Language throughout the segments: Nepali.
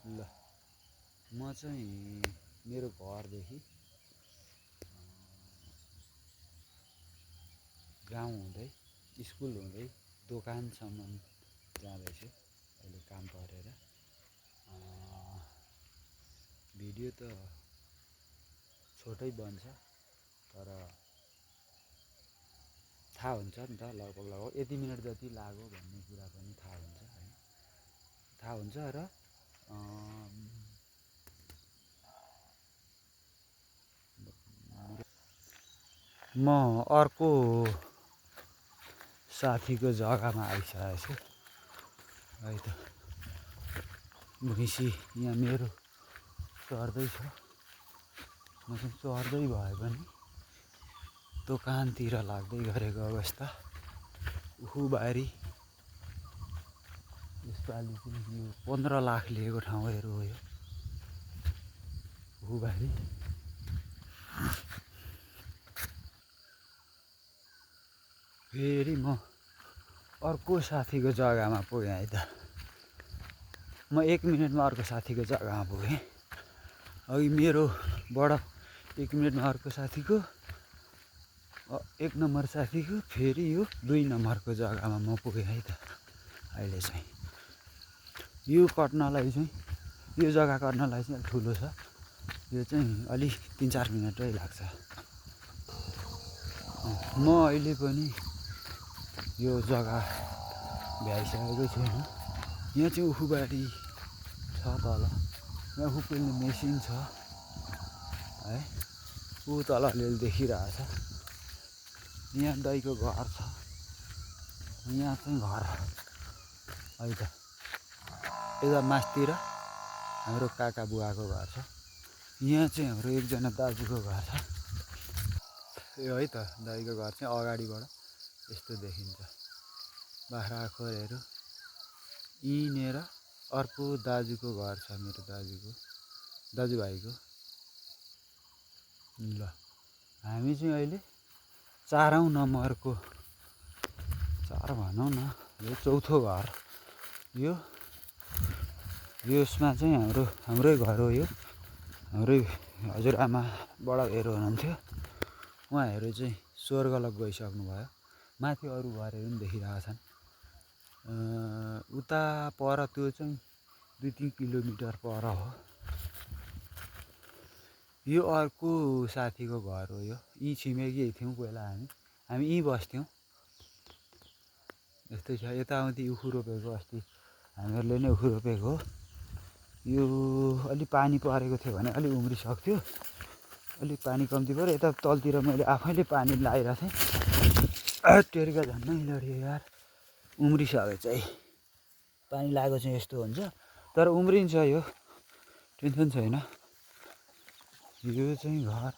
ल म चाहिँ मेरो घरदेखि गाउँ हुँदै स्कुल हुँदै दोकानसम्म जाँदैछु अहिले काम परेर। भिडियो त छोटै बन्छ तर थाहा हुन्छ नि त लगभग यति मिनट जति लाग्यो भन्ने कुरा पनि थाहा हुन्छ हैन, थाहा हुन्छ र म अर्को साथीको जग्गामा आइसकेको छु है त। भैँसी यहाँ मेरो चढ्दैछ, म चाहिँ चढ्दै भए पनि दोकानतिर लाग्दै गरेको अवस्था। उखुबारी यसपालि चाहिँ यो 15 लाख लिएको ठाउँहरू हो यो उखुबारी। फेरि म अर्को साथीको जग्गामा पुगेँ है त। म 1 मिनटमा अर्को साथीको जग्गामा पुगेँ। अघि मेरोबाट 1 मिनटमा अर्को साथीको 1 नम्बर साथीको फेरि यो 2 नम्बरको जग्गामा म पुगेँ है त। अहिले चाहिँ यो कट्नलाई चाहिँ यो जग्गा कट्नलाई चाहिँ ठुलो छ, यो चाहिँ अलि 3-4 मिनटै लाग्छ। म अहिले पनि यो जग्गा भ्याइसकेको छैन। यहाँ चाहिँ उखुबारी छ तल, यहाँ उखु पेल्ने मेसिन छ है, ऊ तल अलिअलि देखिरहेछ। यहाँ दाइको घर छ, यहाँ चाहिँ घर है त। यता मास्तिर हाम्रो काका बुवाको घर छ, यहाँ चाहिँ हाम्रो एकजना दाजुको घर छ। यो है त दाइको घर चाहिँ अगाडिबाट यस्तो देखिन्छ, बाख्राखोरहरू। यहीँनिर अर्को दाजुको घर छ, मेरो दाजुभाइको। ल हामी चाहिँ अहिले 4औं नम्बरको, 4 भनौँ न, यो 4थो घर। यसमा चाहिँ हाम्रै घर हो यो। हाम्रै हजुरआमा बडाहरू हुनुहुन्थ्यो, उहाँहरू चाहिँ स्वर्गलोक गइसक्नु भयो। माथि अरू घरहरू पनि देखिरहेका छन्। उता पर त्यो चाहिँ 2-3 किलोमिटर पर हो। यो अर्को साथीको घर हो यो। यी छिमेकी थियौँ पहिला, हामी यहीँ बस्थ्यौँ। यस्तै छ। यताउति उखु रोपेको, अस्ति हामीहरूले नै उखु रोपेको हो। यो अलि पानी परेको थियो भने अलि उम्रिसक्थ्यो, अलिक पानी कम्ती पऱ्यो। यता तलतिर मैले आफैले पानी लगाइरहेको थिएँ। टेर्का झन्नै लड्यो यार, उम्रिसक्यो चाहिँ। पानी लागेको चाहिँ यस्तो हुन्छ, तर उम्रिन्छ, यो टेन्सन छैन। यो चाहिँ घर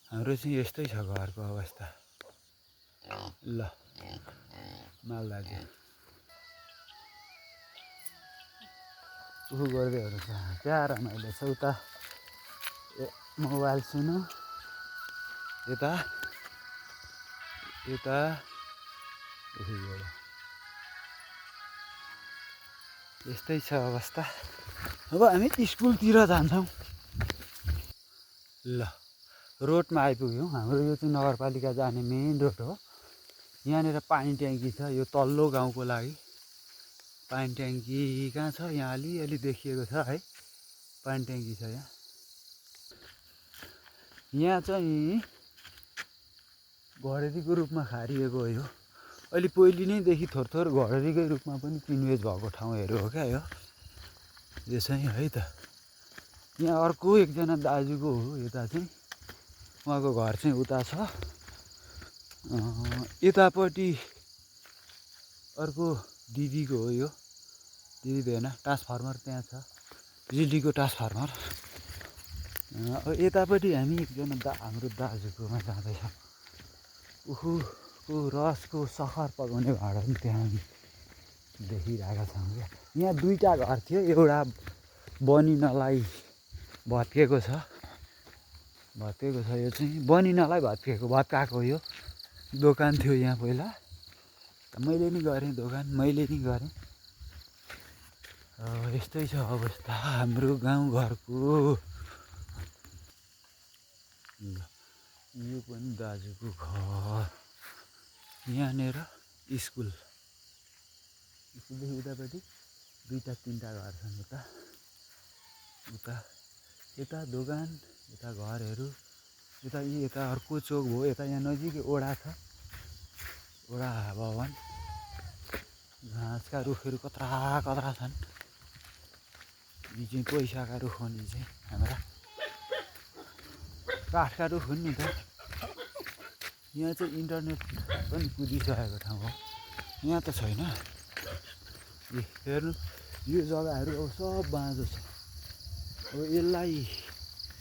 हाम्रो चाहिँ यस्तै छ घरको अवस्था। ल मालदाजु उखु गर्दैहरू छ, क्या रमाइलो छ। उता मोबाइल सुन्नु, यता उखु गऱ्यो। यस्तै छ अवस्था। अब हामी स्कुलतिर जान्छौँ। ल रोडमा आइपुग्यौँ। हाम्रो यो चाहिँ नगरपालिका जाने मेन रोड हो। यहाँनिर पानी ट्याङ्की छ, यो तल्लो गाउँको लागि पानी ट्याङ्की कहाँ छ, यहाँ अलिअलि देखिएको छ है, पानी ट्याङ्की छ यहाँ। यहाँ चाहिँ घडेरीको रूपमा खारिएको हो यो। अहिले पहिले नैदेखि थोर घडेरीकै रूपमा पनि किनबेच भएको ठाउँहरू हो क्या यो चाहिँ है त। यहाँ अर्को एकजना दाजुको हो, यता चाहिँ उहाँको घर चाहिँ उता छ। यतापट्टि अर्को दिदीको हो यो, दिदी भएन, ट्रान्सफर्मर त्यहाँ छ, बिजुलीको ट्रान्सफर्मर। यतापट्टि हामी एकजना हाम्रो दाजुकोमा जाँदैछौँ। उखुको रसको सखर पकाउने भाँडा पनि त्यहाँ हामी देखिरहेका छौँ क्या। यहाँ 2टा घर थियो, एउटा बनिनलाई भत्किएको छ, यो चाहिँ बनिनलाई भत्काएको यो दोकान थियो यहाँ पहिला। मैले नि गरेँ दोकान, मैले नि गरेँ। यस्तै छ अवस्था हाम्रो गाउँघरको। यो पनि दाजुको घर। यहाँनिर स्कुलदेखि उतापट्टि 2-3टा घर छन्। उता यता दोकान, यता घरहरू, यता अर्को चोक भयो। यता यहाँ नजिकै ओडा छ, ओडा भवन। घाँसका रुखहरू कत्रा छन्। यी चाहिँ पैसाका रुख हुन्। यी चाहिँ हाम्रा काठका रुख हुन् नि त। यहाँ चाहिँ इन्टरनेट पनि कुदिसकेको ठाउँ हो। यहाँ त छैन। हेर्नु यो जग्गाहरू अब सब बाँझो छ। अब यसलाई